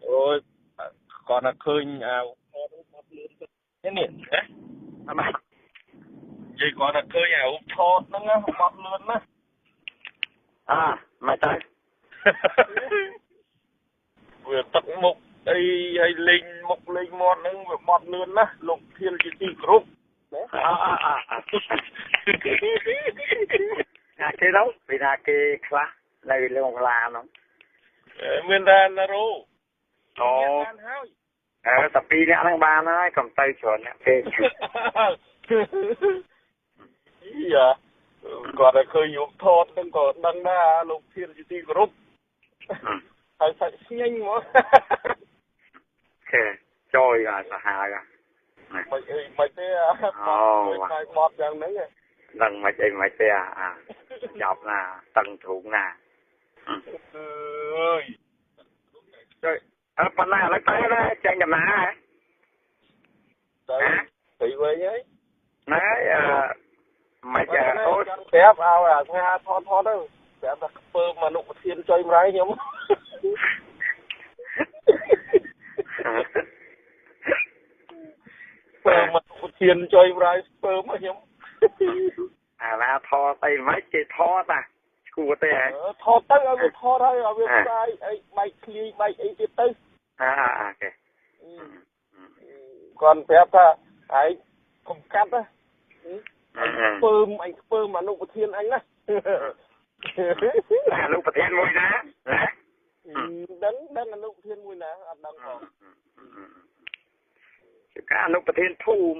អូយគាត់តែឃើញអានេះនេះណា អត់ និយាយគាត់តែឃើញអារូបថតហ្នឹងបត់លឿនណាស់ អើមិនទៅ វាទឹកមុខអីហើយលេងមុខលេងមាត់ហ្នឹងវាបត់លឿនណាស់លោកធានជាទីគោរព ណាអអអអាគេទៅពីថាគេខ្លះនៅលើក្លាហ្នឹង មានតែណារ៉ូ អូអើតែពីរអ្នកហ្នឹងបានហើយកុំទៅច្រើនអ្នកពេក យ៉ាគាត់តែឃើញរូបថតហ្នឹងក៏ដឹងដែរលោកធានជាទីគោរពហើយសាច់ស្ញេញហ្មង គេចូលអាសាហាវ មិនអីមិនទេអូថ្ងៃបត់យ៉ាងហ្នឹង ដឹងមិនអីមិនទេអាចាប់ណាតឹងទ្រូងណា អើយ ជួយអើប៉ុណ្ណាឥឡូវទៅណាចេញដំណើរ ទៅទៅវិញហើយ ណែអឺមិនអូ ប្រាប់ឲ្យអាថាថតថតទៅប្រាប់ថាខ្ពើមអនុប្រធានចុយម្រាយខ្ញុំ ខ្ពើមអនុប្រធានចុយម្រាយខ្ពើមខ្ញុំ អាណាថតអីមិនគេថតអាឈួទេហ៎ ថតទៅឲ្យវាថតហើយឲ្យវាផ្សាយអីបែកធ្លាយបែកអីទៀតទៅ អាអាគេ គាត់ប្រាប់ថាឯងកុំកាត់ណា ខ្ពើមអញខ្ពើមអនុប្រធានអញណា អនុប្រធានមួយណាណា ដឹងដឹងអនុប្រធានមួយណាអត់ដឹងផង ជាការអនុប្រធានភូមិ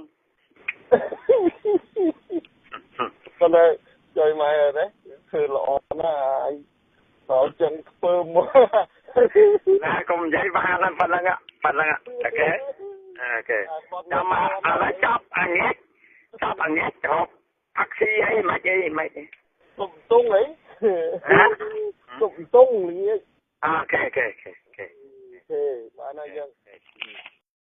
ប៉ុន្តែជួយមកទេធ្វើល្អណាស់អញដល់ចឹងខ្ពើម ណាកុំនិយាយបានប៉ុណ្្នឹងប៉ុណ្្នឹងអូខេអូខេចាំមកឥឡូវចាប់អញចាប់អញចប់ផាក់ស៊ីអីមិនអីមិន ទុំទុងអីទុំទុងល្ងាច អូខេអូខេអូខេ